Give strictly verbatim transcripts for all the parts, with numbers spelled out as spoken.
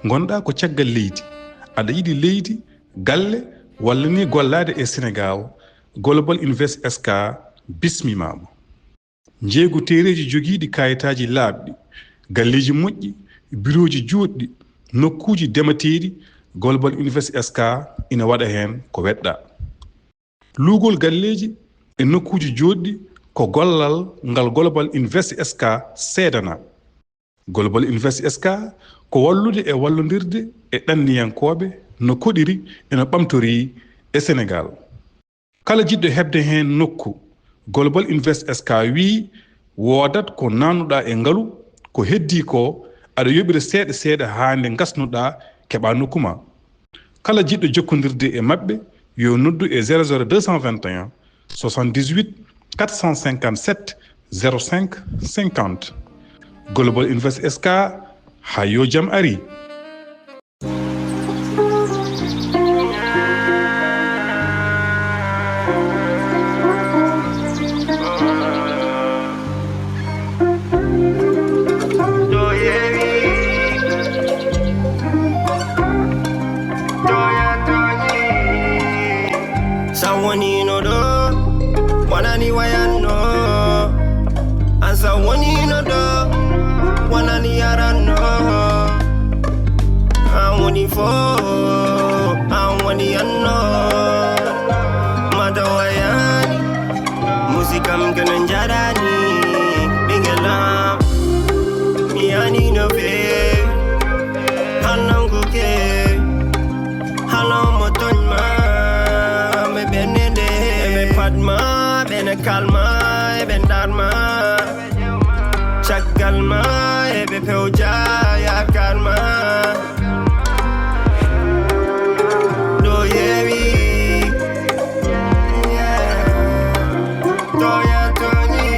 Ngonɗaa ko caggal leydi, aɗa yiɗi leydi, galle, walla ni gollaade e Senegaal, Global Invest S K bismimaama. Njeeygu teereeji jogiiɗi kaayitaaji laaɓɗi, galleeji moƴƴi, birooji juutɗi, nokkuuji demateeɗi, Global Invest S K ina waɗa heen ko weɗɗaa. Luugol galleeji e nokkuuji jootɗi ko gollal ngal Global Invest S K seedanaa. Global Invest S K ko wallude e wallondirde e ɗanniyankooɓe no koɗiri e no ɓamtorii e Senegaal. Kala jiɗɗo heɓde heen nokku, Global Invest S K wiyi woodat ko naatnuɗaa e ngalu, ko heddii ko aɗa yoɓira seeɗa seeɗa haa nde ngasnuɗaa keɓaa nokku ma. Kala jiɗɗo jokkondirde e maɓɓe yo noddu e zéro zéro deux cent vingt et un soixante-dix-huit quatre cent cinquante-sept zéro cinq cinquante. Global Invest S K, haa yo jam ari. Sa wonino ɗo, wonani wayanno. An sa wonino ɗo, wonani yaranno. An woni fo, an woni anno. Mata wayani, musikam kene njarani. Ɓingelam, mi yani no fe, hannanguke. Halo mo tooñ ma, ɓe ɓennde, ɓe pat ma, ɓe ne kalma, ɓe ndar ma. Caggal ma, ɓe pewja yaakaar ma. Ɗo yewi, toya toñi.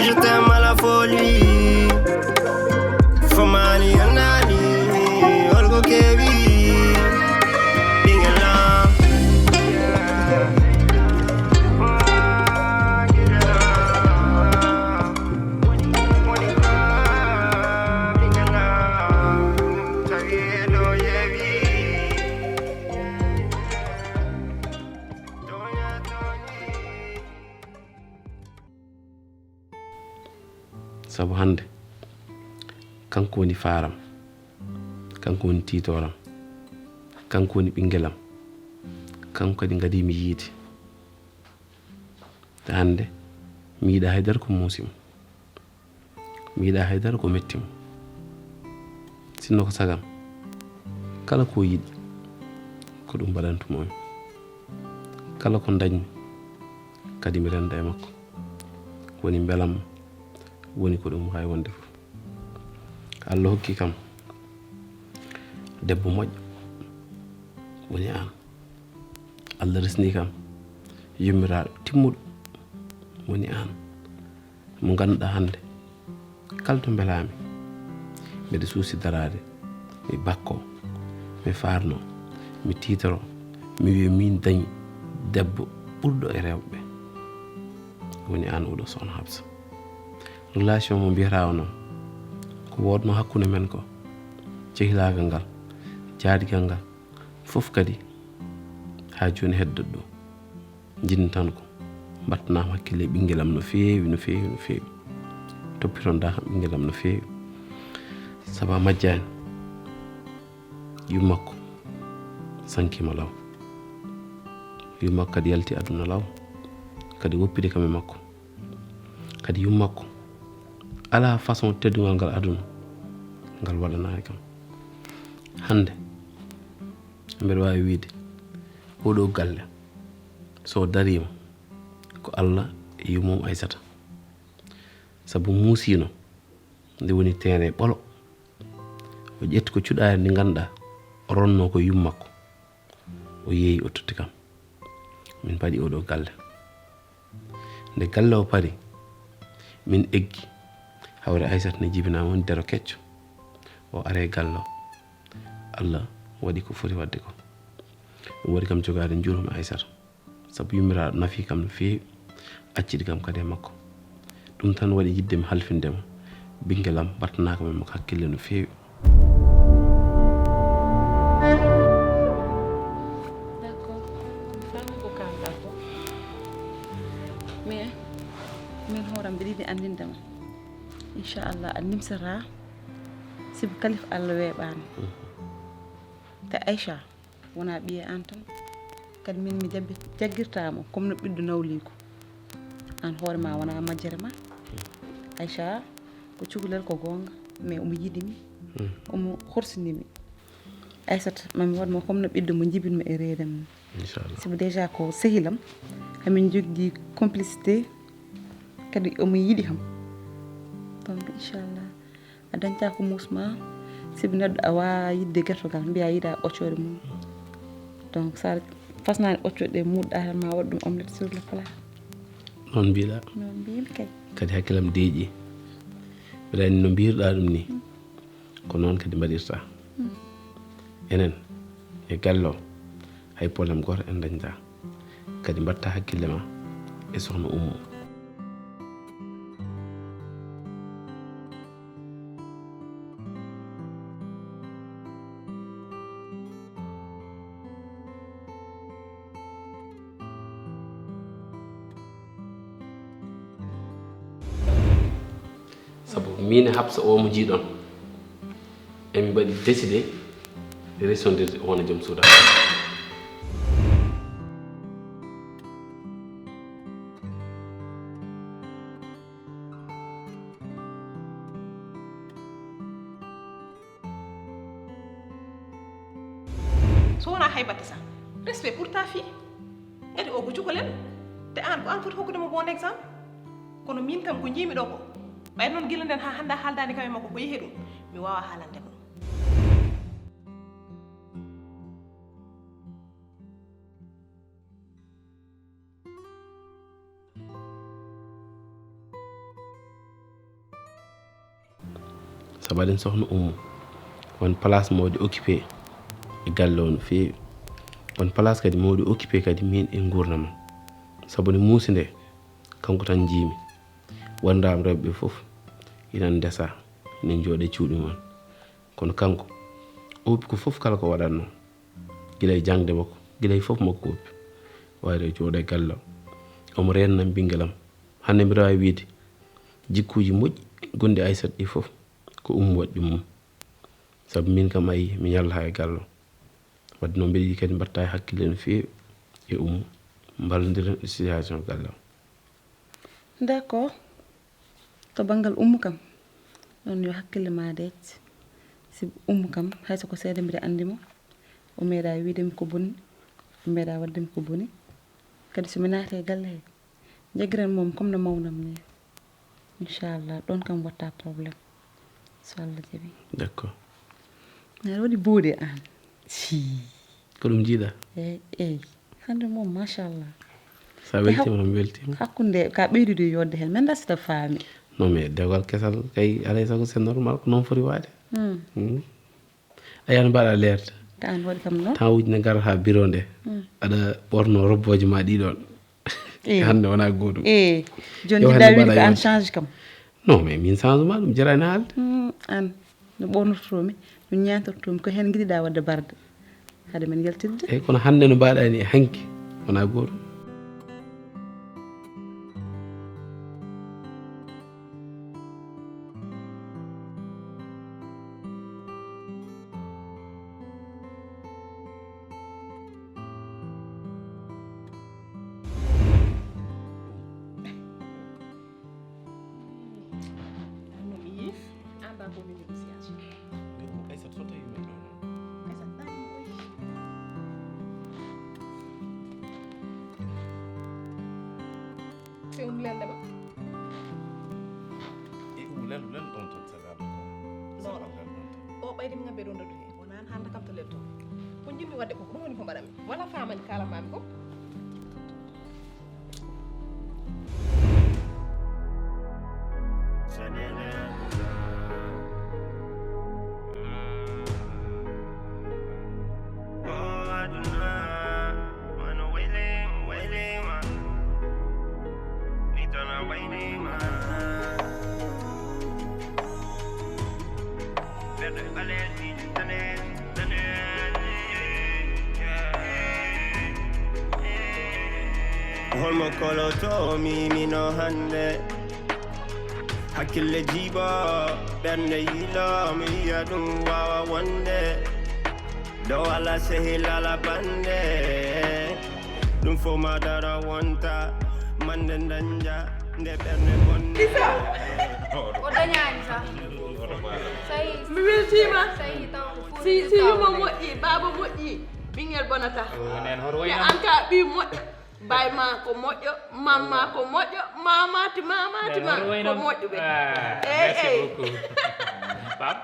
Je t'aime à la folie. Fomani anani, olgo kewi, ɓingelam. Sabu hannde, kanko woni faaram, kanko woni tiitooram, kanko woni ɓinngelam, kanko kadi ngadii mi yiide. Te hannde, mi yiɗaa haydara ko muusi mo, mi yiɗaa haydara ko metti mo. Sinno ko sagam, kala ko yiɗi, ko ɗum mbaɗantumoo mi. Kala ko ndañmi, kadi mi renda e makko. Woni mbelamma, woni ko ɗum waawi wonde fof. Allah hokki kam debbo moƴƴo, woni aan. Allah resni kam yummiraaɗo timmuɗo, woni aan. Mo ngannduɗaa hannde, kala to mbelaami, mbeɗa suusi daraade, mi bakkoo, mi faarnoo, mi tiitoroo, mi wiya miin dañi debbo ɓurɗo e rewɓe ɓe. Woni aan oɗo sokhna Habsa. Relation mo mbiyataa o noon, ko woodnoo hakkunde men ko, cehilaagal ngal, jaadigal ngal, fof kadi haa jooni heddot ɗo. Njiɗmi tan ko mbaɗtanaama hakkille e ɓinngelam no feewi, no feewi, no feewi. Toppitonɗaa kam ɓinngelam no feewi. Sabu a majjaani. Yummakko sankiima law. Yummakko kadi yalti aduna law. Kadi woppidi kam e makko. Kadi yummakko alaa façon teddungal ngal aduna ngal waɗanaani kam. Hannde, mbeɗa waawi wiyde, oɗo galle, so dariima, ko Allah e yummum Aysata. Sabu muusiino, nde woni teeŋe ɓolo. O ƴetti ko cuɗaari ndi ngannduɗaa, o ronnoo ko yummakko. O yeeyi, o totti kam. Min mbaɗi oɗo galle. Nde galle o pari, min eggi. Hawre Aysata ne jibinaa woni dero kecco. O ari e galle o. Allah waɗi ko foti waɗde ko. Ɗum waɗi kam jogaade njuurmi Aysata. Sabu yummiraaɗo nafi kam no feewi, accidi kam kadi e makko. Ɗum tan waɗi yiɗde mi halfinde mo. Ɓinngel am, mbaɗtanaaka men mo hakkille no feewi. D'accord, mi faami ko kaalɗaa ko. Mais min hooram mbiɗa yiɗi anndinde ma. Inchallah, a nimsataa, sibu kalif Allah weeɓaani. Mhm. Te Aïcha, wonaa ɓiye aan tan. Kadi min mi jabbi-, jaggirtaa mo comme no ɓiɗɗo nawliiko. Aan hoore ma wonaa majjere ma. Aïcha ko cukalel, ko goonga, mais omo yiɗi mi. Hmm. Omo horsini mi. Aïssata, mami waɗ mo comme no ɓiɗɗo mo njibin mi e reedam ni. Inchallah. Sabu déjà ko sehilam, hamin njogii complicité, kadi omo yiɗi kam. Donc, inchallah. A dañta ko muus ma, sibu neɗɗo a waawa yiɗde gertogal, mbiya yiɗa ɓoccoɗe mum. Donc, sa fasnaani ɓoccoɗe ɗe, muɗɗa tan ma waɗ ɗum omelette sur le plat. Noon mbiɗa. Noon mbimi kay. Kadi hakkilam deeƴi. Mbiɗa anndi no mbirɗa ɗum ni. Mm. Ko noon kadi mbaɗirta. Mm. Enen, e galle o, hay problème gooto en dañta. Kadi mbaɗta hakkille ma e sohna Ummu. Sabu miin e Hapsa o mo njiiɗon, emin mbaɗi décidé resondirde wona joom suudu am. So wonaa hay batte sah, respect pour ta fille. Ngati o ko cukalel, te aan ko aan foti hokkude mo bon exemple. Kono miin kam ko njiimi ɗo ko, ɓay noon gila nden haa hannde a haaldaani kam e makko ko yehi ɗum, mi waawaa haalande mo. Sabu aɗen sohna Ummu, won place mawɗi occupé e galle o no feewi. Won place kadi mawɗi occupé kadi min e nguurndam am. Sabu nde muusi nde, kanko tan njiimi. Wondaam rewɓe ɓe fof ina ndesa, ina njooɗe cuuɗi mum. Kono kanko, oppi ko fof kala ko waɗatnoo. Gila e jaŋde makko, gila e fof makko oppi. Wayde o jooɗo e galle o. Omo reenna mi ɓinngel am. Hannde mbiɗa waawi wiyde jikkuuji moƴƴi gonɗi Aysata ɗi fof ko Ummu waɗi ɗum mum. Sabu miin kam a yii mi ñalla haa e galle o. Wadde noon mbiɗa yiɗi kadi mbaɗta e hakkille no feewi e Ummu. Mballondiren e situation galle o. D'accord. To banngal Ummu kam, ɗoon yo hakkille ma deec. Sibu Ummu kam, hay so ko seeɗa mbiɗa anndi mo, o meeɗa wiyde mi ko boni, o meeɗa waɗde mi ko boni. Kadi so mi naati e galle he, jaggiran mum comme no mawnam ni. Inchallah, ɗoon kam watta problème. So Allah jaɓi. D'accord. Aɗa waɗi boodi aan. Sii. Ko ɗum njiiɗa? Eey, eey. Hannde moom, machallah. So a weltiima, mi weltiima. Hakkunde, ka ɓeydude yodde heen. Men dasi ta faami. Non, mais dewgal kesal kay, alay sago, c'est normal, ko noon foti waade. Hmm. Hmm. A yaani mbaɗa leerde. Ka an waɗi kam noon? Temps uji ne ngara haa bureau nde. Hmm. Aɗa ɓorno robbooji ma ɗi ɗoon. Eey. Hannde wonaa gootum. Eey. Jooni njiɗɗa wiide ko an change kam? Non, mais min changement ɗum jaraani haalde. Hmm, an. No ɓornototomi, no ñaantortomi, ko heen ngiɗiɗaa waɗde barde? Hade men yaltidde. Eey, kono hannde no mbaɗaa ni e hanki, wonaa gootum. Ano mi yif, anda ko min négociation. Aysata, so tawi men ɗo noon. Aysata, tawi mo oy. Te um lelde ma. E um lel, lel ɗon tan, sa garde ko. Non. Sa lel ɗon tan. O ɓayde mi ngam ɓe ɗon dadu he. Wonaan haalda kam to lel to. Ko njimmi waɗde ko, ko ɗum woni ko mbaɗami. Wala faamani kala mami ko. Holmo koloto mi mino hannde? Hakkille jiiɓo, ɓernde yiilo, mi wiya ɗum waawa wonde. Dow ala sehil ala bannde. Ɗum fof ma dara wonta, mande dañja nde ɓernde bonde. O dañaani sax. Sayi. Mi weltiima. Sayi taw ko Si si yumma moƴƴi, baaba moƴƴi, ɓinngel bonata. Te an ka ɓii moƴƴo, baay ma ko moƴƴo, mam ma ko moƴƴo, mamati mamati ma ko moƴƴuɓe. Eey eey. Pap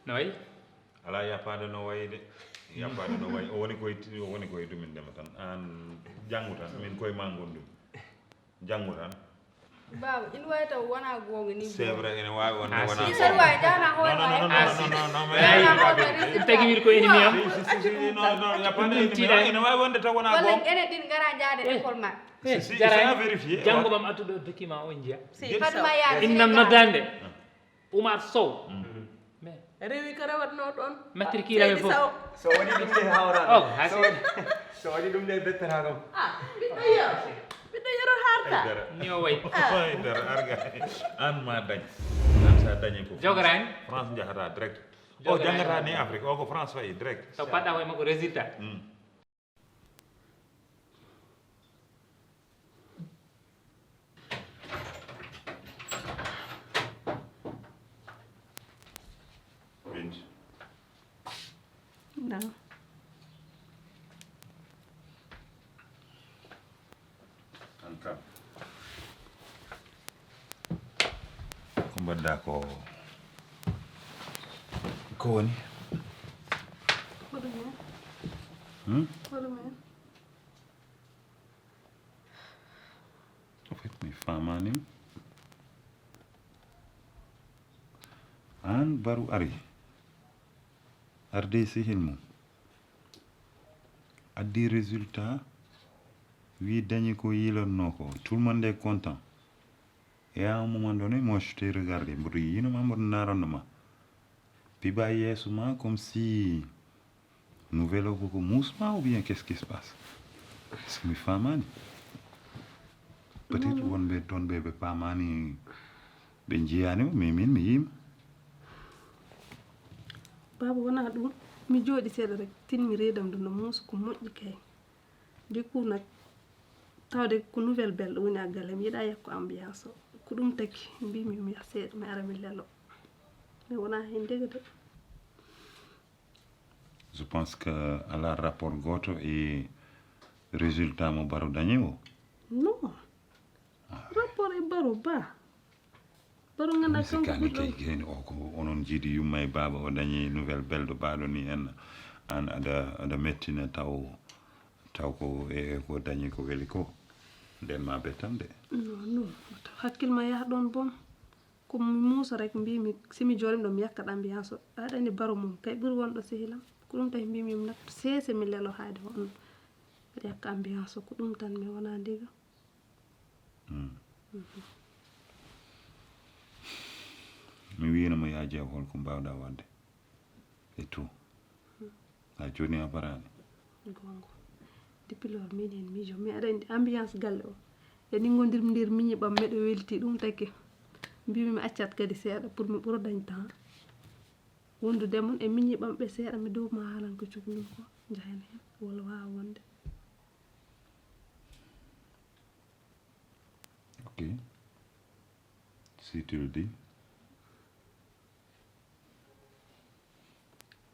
no wayi? Alaa yappaade no wayi de. Yappaade no wayi. O woni koye o woni koye dumin ndema tan. Aan janngu tan, min koye ma ngonndumi. Janngu tan. Baaba, ina waawi taw wonaa goonga nii. C'est vrai, ene waawi wonde wonaa Saɗa waawi jaana hoore ma e non non non non mais Ɗum tagi wiide ko ennemi am. Ene waawi wonde taw wonaa goonga. Enen ɗin ngara njaade école maɓɓe. Si si c'est à vérifier. Janngo mam adduɗo document o njiya. Fadma yaade. Innam noddaande Oumar Sow. Mais Rewi ko rewatnoo ɗoon. Matricule amen fof. So waɗi ɗum de hawra. Oh, ha si. So waɗi ɗum de bettata kam. Ah, ɓiɗɗo yero. Ɓiɗɗo yero harta. Ni o wayi. Ay dara arga. Aan ma dañ. Aan sa dañi ko. Jogoraani. France njahata direct. O janngata ni Afrique, o ko France wayi direct. Taw paɗɗa koye makko résultat. Bintu. Naam. Aan kam. Ko mbaɗɗa ko ko woni? Ko ɗum en. Hmm? Ko ɗum en. En fait, mi faamaani. Aan Baru ari. Arde e sehil mum. Addi résultat. Wi dañi ko yilanno ko. Tout le monde est content. Et à un moment donné, moi je t'ai regardé. Mboɗo yino ma, mboɗo naranno ma. Piba yeeso ma comme si nouvelle o koko muusma ou bien qu'est-ce qui se passe? Parce que mi faamaani. Peut-être wonɓe toon ɓe ɓe paamaani ɓe njiyaani mo mais min mi yiima. Baaba wonaa ɗum, mi jooɗi seeɗa rek, tin mi reedam ɗum no muusa ko moƴƴi kay. Du coup nag, tawde ko nouvelle belɗo woni a galle, mi yiɗaa yakko ambiance o. Ko ɗum taki mbimi mi yaha seeɗa, mi ara mi lelo. Mi wonaa heen dega de. Je pense que alaa rapport gooto e résultat mo Baro dañi o. Non. Rapport e Baro ba. Baro nganndaa Si kanko kani ɓurɗo. Kay keni o ko onon jiidi yumma e baaba o dañi nouvelle belɗo baaɗo ni en aan aɗa aɗa mettina taw taw ko e ko dañi ko weli ko nden ma bettam de. Non non. Hakkil ma yaha ɗoon boom. Ko mi muusa rek mbimi si mi jooɗima ɗo mi yakkat ambiance o. Aɗa anndi Baro mum kay ɓuri wonɗo sehilam. Ko ɗum tawi mbimi mi natto seese mi lelo haade won. Mbiɗa yakka ambiance o ko ɗum tan mi wonaa ndiga. Mi wiyino mo yaa jeew holko mbaawɗa waɗde e tout. Haa jooni a baraani. Goonga. Depuis lors miin heen miijo mi aɗa anndi ambiance galle o. E ningondir nder miñi ɓam miɗo welti ɗum taki. Mbimi mi accat kadi seeɗa pour mi ɓura dañ temps. Wondude mon e miñi ɓam ɓe seeɗa mi dow ma haalan ko cukalel ko njahen heen walla waawa wonde. Ok. Si tu le dis.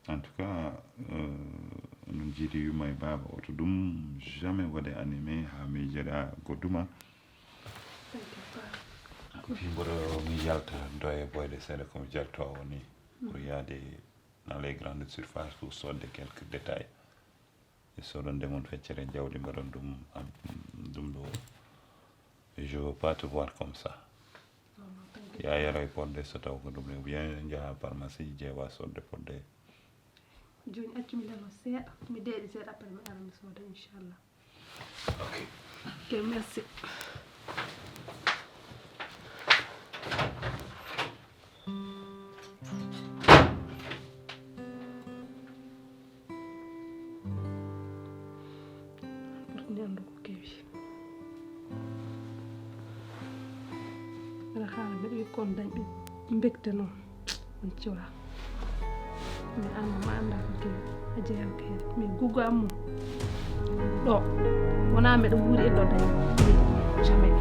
En tout cas, euh, min jiidi yumma e baaba oto ɗum jamais waɗe animé haa miijeɗa goɗɗuma. Mboɗo mi yalta doye boyde seeɗa komi jalto o ni pour yaade dans les grandes surfaces pour sodde quelques détails. E soodande mon feccere jawdi mbaɗon ɗum am ɗum ɗo. Je veux pas te voir comme ça. Ya yaroy podde so taw ko ɗum ou bien jaha pharmacie jeewa sodde podde. Jooni accu mi lelo seeɗa mi deeƴi seeɗa après mi ara mi sooda inchallah. Ok. Ok, merci. Ɗon ko kewi. Aɗa haala mbeɗa wiya kon dañɓe mbégte noon. On ciwa. Mais an ma annda ko kewi. A jeyaa ko heen. Mais gugu am mo. Ɗo. Wonaa mbeɗa wuuri e ɗo dañi. Jamais.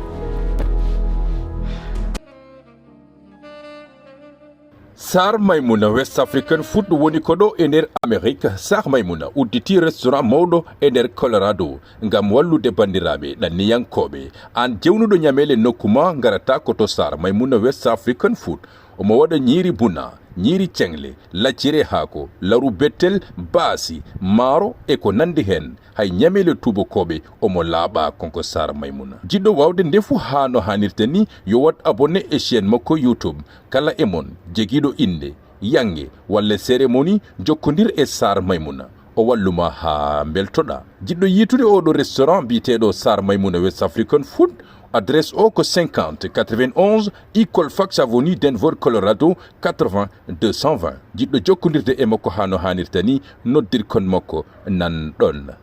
Sar Maimouna West African Food woni ko ɗo e nder Amerik. Sar Maimouna udditi restaurant mawɗo e nder Colorado ngam wallude banndiraaɓe ɗanniyankooɓe. Aan jewnuɗo ñameele nokku ma ngarata ko to Sar Maimouna West African Food. Omo waɗa ñiiri buna, ñiiri ceŋle, lacciri e haako, laru bettel, baasi, maaro e ko nanndi heen. Hay ñameele tuubakooɓe omo laaɓa. Kanko Sar Maimouna. Jiɗɗo waawde ndefu haa no haanirta ni yo waɗ abonné e chaîne makko YouTube. Kala e mon jogiiɗo innde, yannge walla cérémonie, jokkondir e Sar Maimouna. O wallu ma haa mbeltoɗaa. Jiɗɗo yiitude oɗo restaurant biyeteeɗo Sar Maimouna West African Food, adresse o ko cinquante quatre-vingt-onze Eagle Fox Avenue, Denver, Colorado, quatre-vingts deux cent vingt. Jiɗɗo jokkondirde e makko haa no haanirta ni, noddir kon makko nan ɗon.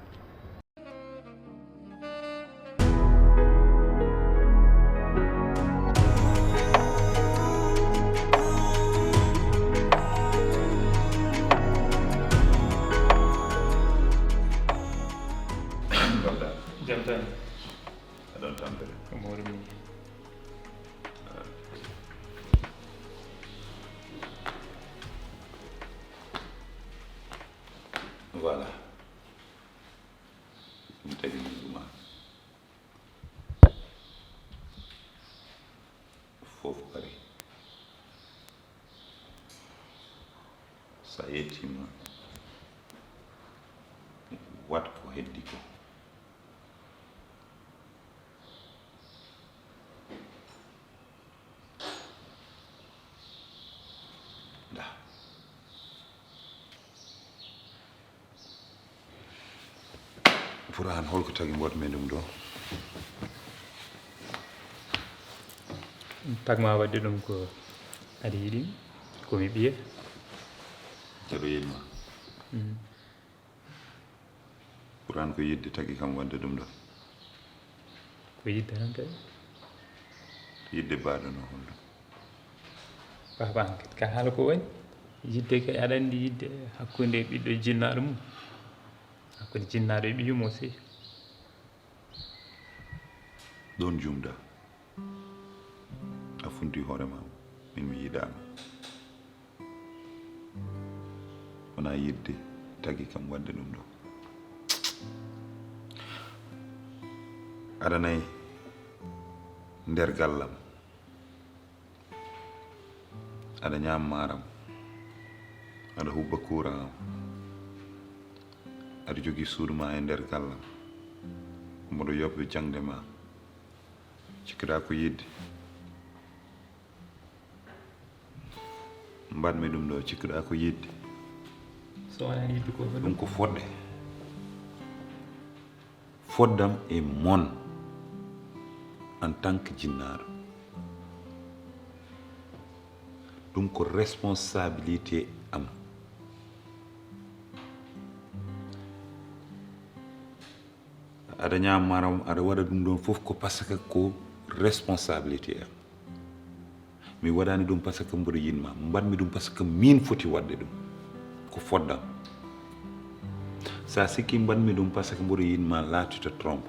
Jam tan. Aɗon tampere. Ko mawɗo min. Voilà. Ɗum tagi ɗum ɗuma. Fof pari. Sa yettima, wat ko heddi ko. Nda. Pour aan, holko tagi mboɗ men ɗum ɗo? Tagma waɗde ɗum ko aɗa yiɗi, ko mi ɓiya. Ceɗo yiɗma. Pour aan, ko yiɗde tagi kam waɗde ɗum ɗo? Ko yiɗde tan kay. Yiɗde baaɗo no holɗum? Papa an kadi ka haala ko waɗi. Yiɗde kay, aɗa anndi yiɗde hakkunde ɓiɗɗo jinnaaɗo mum. Hakkunde jinnaaɗo e ɓiyu mum aussi. Ɗon jumɗa. A funti hoore ma, min mi yiɗaama. Wona yiɗde tagi kam waɗde ɗum ɗo. Aɗa nayi nder gallam. Aɗa ñaam maaram. Aɗa hubba kuuran am. Aɗa jogii suudu ma e nder gallam. Mboɗo yoɓɓe jaŋde ma. Cikkiɗa ko yiɗde. Mbaɗmi ɗum ɗo, cikkiɗa ko yiɗde. So wonaa yiɗde ko Ɗum ko fodde. Foddam e mon en tant que jinnaaɗo. Ɗum ko responsabilité am. Aɗa ñaam maaram, aɗa waɗa ɗum ɗon fof ko parce que ko responsabilité am. Mi waɗani ɗum parce que mboɗo yiɗma, mbaɗmi ɗum parce que min foti waɗde ɗum. Ko foddam. Sa sikki mbaɗmi ɗum parce que mboɗo yiɗma, là tu te trompes.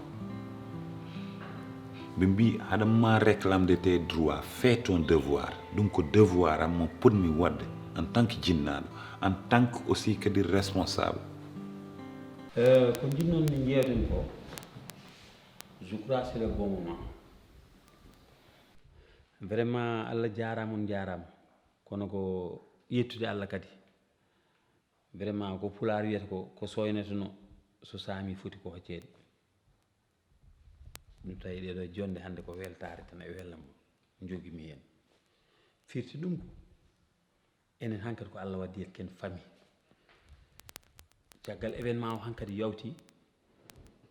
Ɓe mbi haɗa ma réclame de tes droits, fais ton devoir. Ɗum ko devoir am mo potmi waɗde en tant que jinnaaɗo, en tant que aussi kadi responsable. Euh, ko jinnon min jeyaten ko, je crois c'est le bon moment. Vraiment Allah jaaraama, on njaaraama. Kono ko yettude Allah kadi. Vraiment ko pulaar wiyata ko, ko sooyneteno so saami foti ko hocceede. Ɗum tawi ɗeɗo jonde hannde ko weltaare tan e welnamo njogimi heen. Firti ɗum ko enen hankadi ko Allah waddi en ken famille. Caggal événement o hankadi yawti,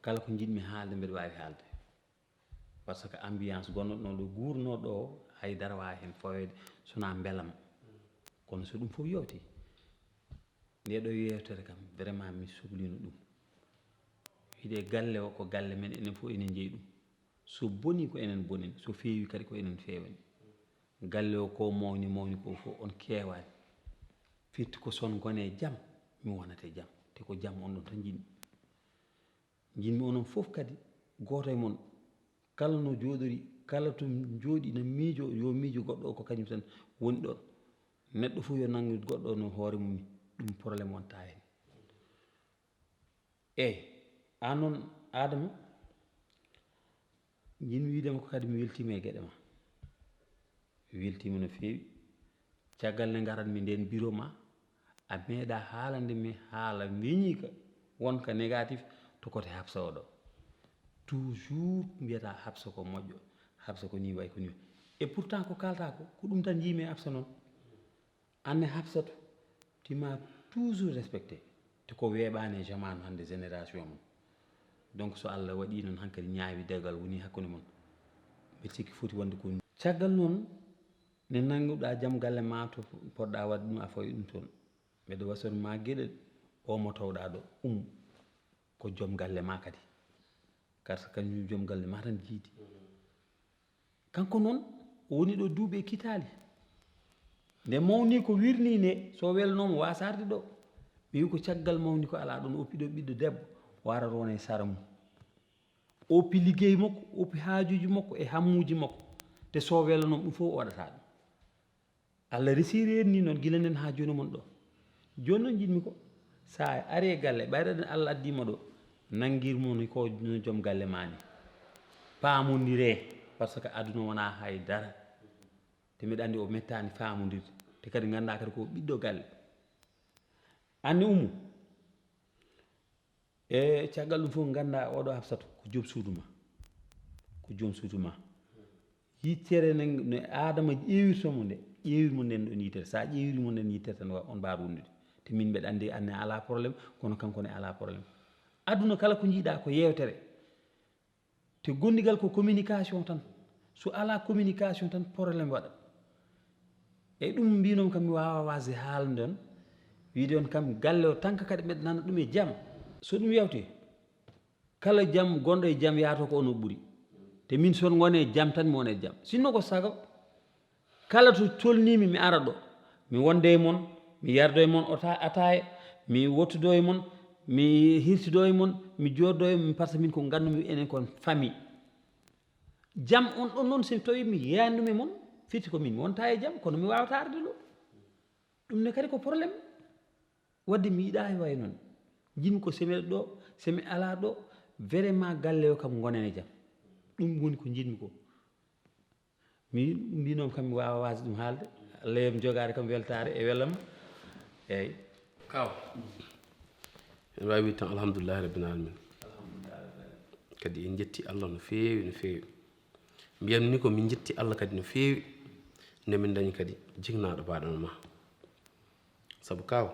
kala ko njiɗmi haalde mbeɗa waawi haalde. Par ce que ambiance gonnoɗo ɗo guurnoɗo o haydara waawa heen faweede sona mbelam. Kono so ɗum fof yawti, nde ɗo yewtere kam vraiment mi sohlino ɗum. Hiɗe galle o ko galle men, enen fof enen njeyi ɗum. So boni ko enen bonani, so feewi kadi ko enen feewani. Galle o ko mawni mawni ko fof on keewaani. Firti ko son ngone jam, mi wonate jam. Te ko jam on ɗon tan njiɗmi. Njiɗmi onon fof kadi, gooto e mon, kala no jooɗori, kala to jooɗi no miijo, yo miijo goɗɗo o ko kañum tan woni ɗon. Neɗɗo fof yo nanngu goɗɗo no hoore mum ni, ɗum problème wonta heen. Eey, aan noon Adama, njiɗmi wiide ma ko kadi mi weltiima e geɗe ma. Mi weltiima no feewi. Caggal nde ngaratmi ndeen biro ma, a meeɗa haalande mi haala weñiika, wonka négatif to kote Habsa o ɗo. Toujours mbiyata Habsa ko moƴƴo, Habsa ko nii wayi ko nii. Et pourtant ko kaalta ko, ko ɗum tan njiimi e Habsa noon. Aan ne Habsatu, tu m'as toujours respecté. Te ko weeɓaani e jamaanu hannde génération mum. Donc so Allah waɗii noon hankadi ñaawi dagal woni hakkunde mon. Mbeɗa sikki foti wonde ko. Caggal noon nde nannguɗaa jam galle ma to poɗɗaa waɗde ɗum a fawi ɗum toon. Mbeɗa wasori ma geɗel o mo tawɗaa ɗo um ko joom galle ma kadi. Parce que kañum joom galle ma tan jiidi. Kanko noon o woni ɗo duuɓi e kitaali. Nde mawni ko wirni nde so welnooma waasa arde ɗo. Mi wi ko caggal mawni ko alaa ɗoon oppi ɗo ɓiɗɗo debbo o ara rona e sara mum. Oppi liggey makko, oppi haajuuji makko e hammuuji makko. Te so welnooma ɗum fof o waɗata ɗum. Allah resi reenni noon gila nden haa jooni mon ɗo. Jooni noon njiɗmi ko so a ari e galle ɓayraɗen Allah addii ma ɗo nanngir mo ni ko no joom galle ma ni. Paamondiree parce que aduna wonaa hay dara. Te mbiɗa anndi o mettaani faamondirde te kadi nganndaa kadi ko ɓiɗɗo galle. Aan ne Ummu. E caggal ɗum fof nganndaa oɗo Habsatu ko joom suudu ma. Ko joom suudu ma. Yittere ne no Adama ƴeewirta mo nde ƴeewir mo nden ɗon yittere. So a ƴeewiri mo nden yittere tan on mbaaru wondude. Te min mbeɗa anndi aan ne alaa problème kono kanko ne alaa problème. Aduna kala ko njiiɗaa ko yeewtere. Te gondigal ko communication tan. So alaa communication tan problème waɗat. Eyi ɗum mbinomi kam mi waawa wasde haalde on wiide on kam galle o tan ka kadi mbeɗa nana ɗum e jam. So ɗum yawti kala jam gonɗo e jam yaato ko ono ɓuri. Te min son ngone e jam tan mi wona e jam sinno ko sago. Kala to tolnimi mi ara ɗo mi wonda e mon mi yardo e mon ota ataya mi wottudo e mon mi hirtido e mon mi jooɗdo e mon par ce que min ko ngannumi enen kon famille. Jam on ɗon noon so tawi mi yaandu e mon firti ko min mi wonta e jam kono mi wawata arde ɗo. Ɗum ne kadi ko problème. Wadde mi yiɗa e way noon. Jinmi ko semi ɗo semi ala ɗo vraiment galle o kam gonen e jam. Ɗum woni ko jinmi ko. Mi mbinoom kam mi waawa waasde ɗum haalde. Allah yo mi jogaade kam weltaare e welam. Eeyi. Kaw. En waawi wiide tan alhamdulillahi rabbil alamin. Kadi en njetti Allah no feewi no feewi. Mbiyatmi ni ko min njetti Allah kadi no feewi nde min ndañi kadi jiknaaɗo baaɗo ma. Sabu kaw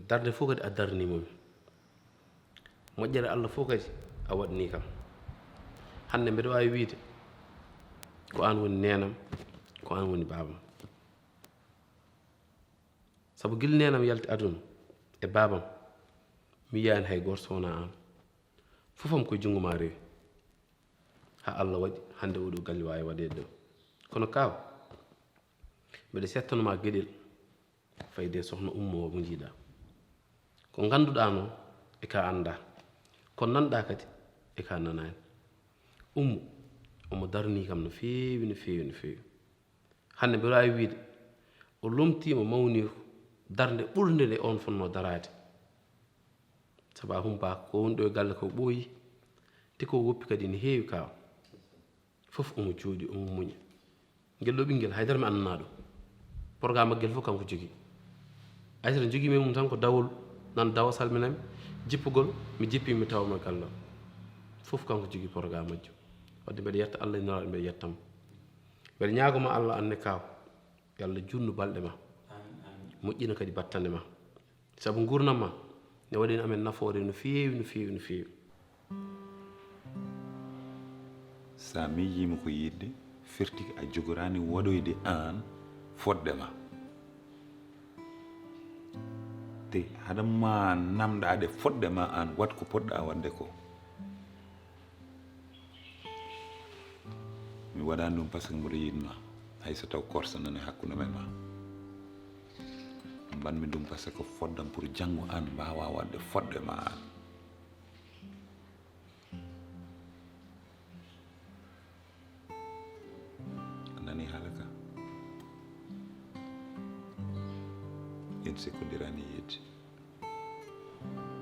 darde fof kadi a darnimo mi. Moƴƴere Allah fof kadi a waɗni kam. Hannde mbeɗa waawi wiide ko aan woni neenam ko aan woni baabam. Sabu gila neenam yalti aduna e baabam mi yiyaani hay gooto so wonaa aan. Fof am koye junngo ma rewi. Haa Allah waɗi hannde oɗo galle waawi waɗeede ɗo. Kono kaw mbeɗa settanoma geɗel. Fayde sohna ummo o mo njiiɗa ko ngannduɗa noon e ka annda ko nanɗa kadi e ka nanani. Ummo omo darni kam no feewi no feewi no feewi. Hannde mbeɗa waawi wiide o lomtiima mawniiko darnde ɓurnde nde oon fotnoo daraade. Sabu a humpaaka ko woni ɗo e galle ko ɓooyi te ko woppi kadi ene heewi kawa. Fof omo jooɗi omo muña. Ngel ɗo ɓinngel haydara mi anndanaa ɗum. Porga maggel fof kanko jogii. Aysata jogii men mum tan ko dawol nan dawa salminami jippugol mi jippi mi tawa mo e kallal. Fof kanko jogii porga majjum. Wadde mbeɗa yetta Allah e nulaaɗo mbeɗa yetta mo. Mbeɗa ñaagoma Allah anne kaaw. Yo Allah juutnu balɗe ma. Moƴƴina kadi battane ma. Sabu nguurndam ma ne waɗani amen nafoore no feewi no feewi no feewi. Sa miijiima ko yiɗde firti a jogoraani waɗoyde aan fotde ma. Te haɗa ma namɗaade fodde ma aan, waɗ ko poɗɗa waɗde ko. Mi waɗaani ɗum parce que mboɗo yiɗ ma, hay so taw korsa nani hakkunde men ma. Mbaɗmi ɗum parce que foddam pour janngo aan mbaawa waɗde fodde ma aan. A nani haala ka? En sekkondirani yiide.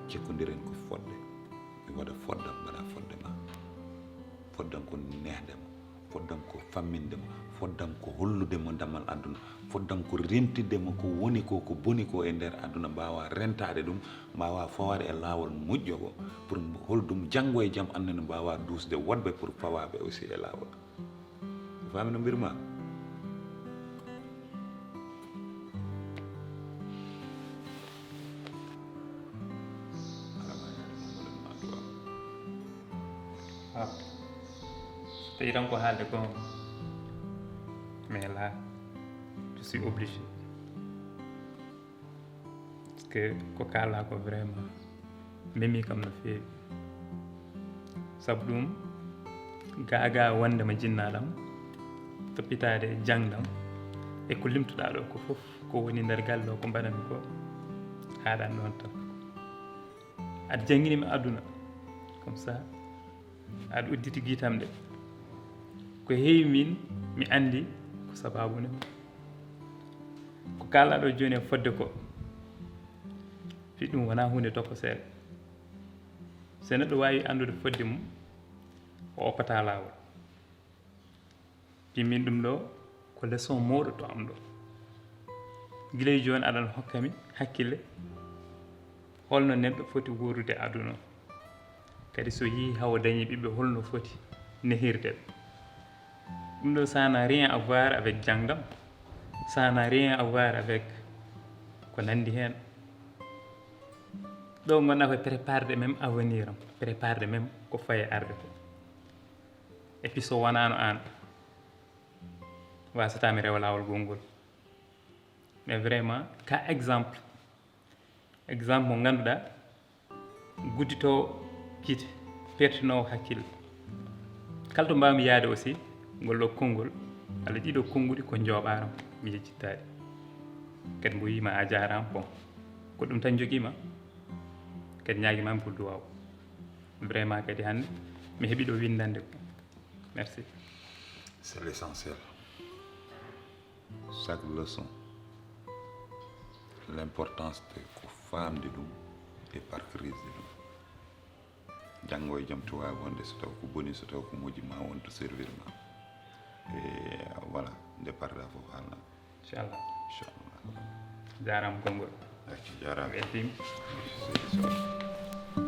Cekkondiren ko fodde. Mi waɗa foddam, mbaɗa fodde ma. Foddam ko nehde ma. Foddam ko famminde ma. Foddam ko hollude mo damal aduna. Foddam ko rentidde mo ko woni ko, ko boni ko e nder aduna, mbaawa rentaade ɗum, mbaawa fawaade e laawol moƴƴo ko, pour holɗum janngo e jam anne no mbaawa duusde woɗɓe pour fawaaɓe aussi e laawol. A faami no mbirmi? Alama yaade mo mbaɗan ma du'a. Ah. So tawi tan ko haalde goonga, mais là, je suis obligé. Parce que ko kaalɗaa ko vraiment memi kam no feewi. Sabu ɗum, gaa gaa wonde ma jinnaaɗam, toppitaade jangdam, e ko limtuɗaa ɗo ko fof, ko woni nder galle o, ko mbaɗanmi ko, haaɗan ɗoon tan. Aɗa janngini mi aduna, comme ça, aɗa udditi giitam ɗe. Ko heewi min, mi anndi ko sabaabu nde. Ko kaalɗaa ɗo jooni e fodde ko, fii ɗum wonaa huunde tokoseere. So neɗɗo waawi anndude fodde mum, o oppataa laawol. Fii min ɗum ɗo ko leçon mawɗo to am ɗo. Gila e jooni aɗan hokka mi hakkille, holno neɗɗo foti wuurude aduna o. Kadi so yii hawo dañi ɓiɓɓe, holno foti nehirde ɓe. Ɗum ɗo, ça n'a rien à voir avec jangdam, ça n'a rien à voir avec ko nanndi heen. Ɗo ngonɗaa koye préparde même avenir am, préparde même ko faye arde ko. Et puis so wonaano aan, wasataa mi rewa laawol gongol. Mais vraiment, ka exemple, exemple mo ngannduɗaa, gudditoowo gite, peertinoowo hakkille. Kala to mbaawmi yaade aussi, ngol ɗo konngol, walla ɗiɗo konnguɗi ko njooɓaanam, mi yejjittaade. Kadi mbo wiima a jaaraama, bon, ko ɗum tan njogiima, kadi ñaagimaami ko duwaaw. Vraiment kadi hannde mi heɓi ɗo winndande ko. Merci. C'est l'essentiel. Chaque leçon, l'importance de ko faamde ɗum e parkerise ɗum. Janngo e jam tuwaa wonde so taw ko boni, so taw ko moƴƴi ma won to servir ma. E voilà, nde parɗa fof haalna. Inchallah. Inchallah. Jaaraama konngol. Acci jaaraama. Weltiima. Seydi Sow.